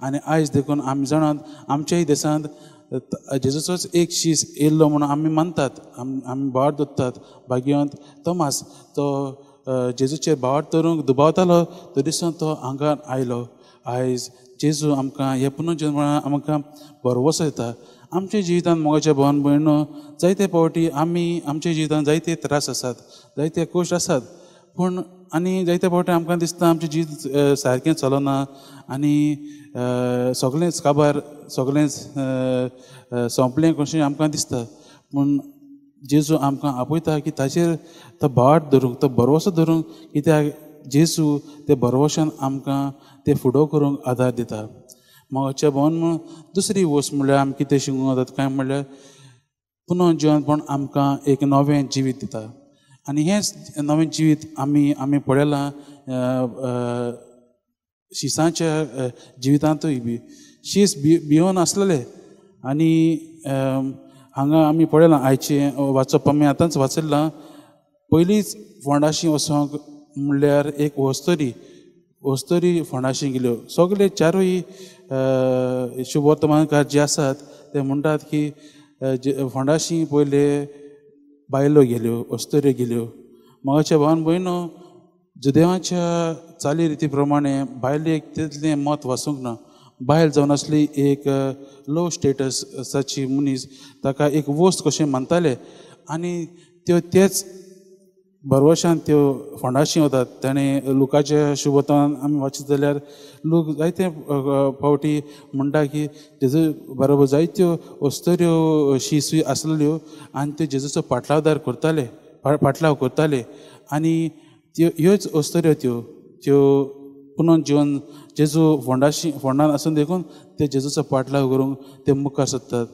आनी आयज देखून आमी जाणात आमच्याय देशांत जेजूचोच एक शीस येयल्लो म्हणून आमी मानतात, आमी भावार्थ दवरतात. भाग्यवंत तोमास तो जेजूचेर भावार्थ दवरूंक दुबावतालो तरी सुद्दां तो हांगा आयलो. आयज जेजू आमकां हे पुनर्जन्मान आमकां भरवंसो दिता. आमच्या जिवितांत मोगाच्या भावान भयणो जायते फावटी आमी आमच्या जिवितांत जायते त्रास आसात, जायते कश्ट आसात, पूण आनी जायते फावटी आमकां दिसता आमचें जिवीत सारकें चलना आनी सगळेंच काबार, सगळेंच सोंपलें कशें आमकां दिसता. पूण जेजू आमकां आपयता की ताचेर तो भावार्थ धरूंक, तो भरवंसो धरूंक, कित्याक जेजू ते भरवंशान आमकां ते फुडो करूंक आदार दिता. मोगाच्या भावान दुसरी वस्त म्हणल्यार आमी कितें शिकूंक वतात काय म्हणल्यार पुनर्जिवनपण आमकां एक नवें जिवीत दिता. आनी हेंच नवें जिवीत आमी आमी पळयलां शिसांच्या जिवितांतूय बी शीस भियोन आसलेले. आनी हांगा आमी पळयलां आयचें वाचप आमी आतांच वाचयलां, पयलींच फोंडाशी वचोंक म्हणल्यार एक वस्तरी वस्तरी फोंडाशी गेल्यो. सगळे चारूय शुभवर्तमानकार जे आसात ते म्हणटात की फोंडाशी पयले बायलो गेल्यो, अस्तुऱ्यो गेल्यो. मोगाच्या भावान भयणो जुदेवाच्या चाली रिती प्रमाणे बायलेक तितलें मत वासूंक ना. बायल जावन आसली एक लो स्टेटसाची मनीस, ताका एक वस्त कशें मानताले आनी त्यो तेच भरवशान त्यो फोंडाशी वतात. ताणें लुकाच्या शुभतान आमी वाचीत जाल्यार लोक जायते फावटी म्हणटा की जेजू बरोबर जायत्यो अस्तुऱ्यो शिसूय आसलेल्यो आनी त्यो जेजूचो पाटलावदार करताले, पाटलाव करताले. आनी त्यो ह्योच अस्तुऱ्यो त्यो त्यो पुनर्जिवन जेजू फोंडाशी फोंडान आसून देखून ते जेजूचो पाटलाव करूंक ते मुखार सरतात.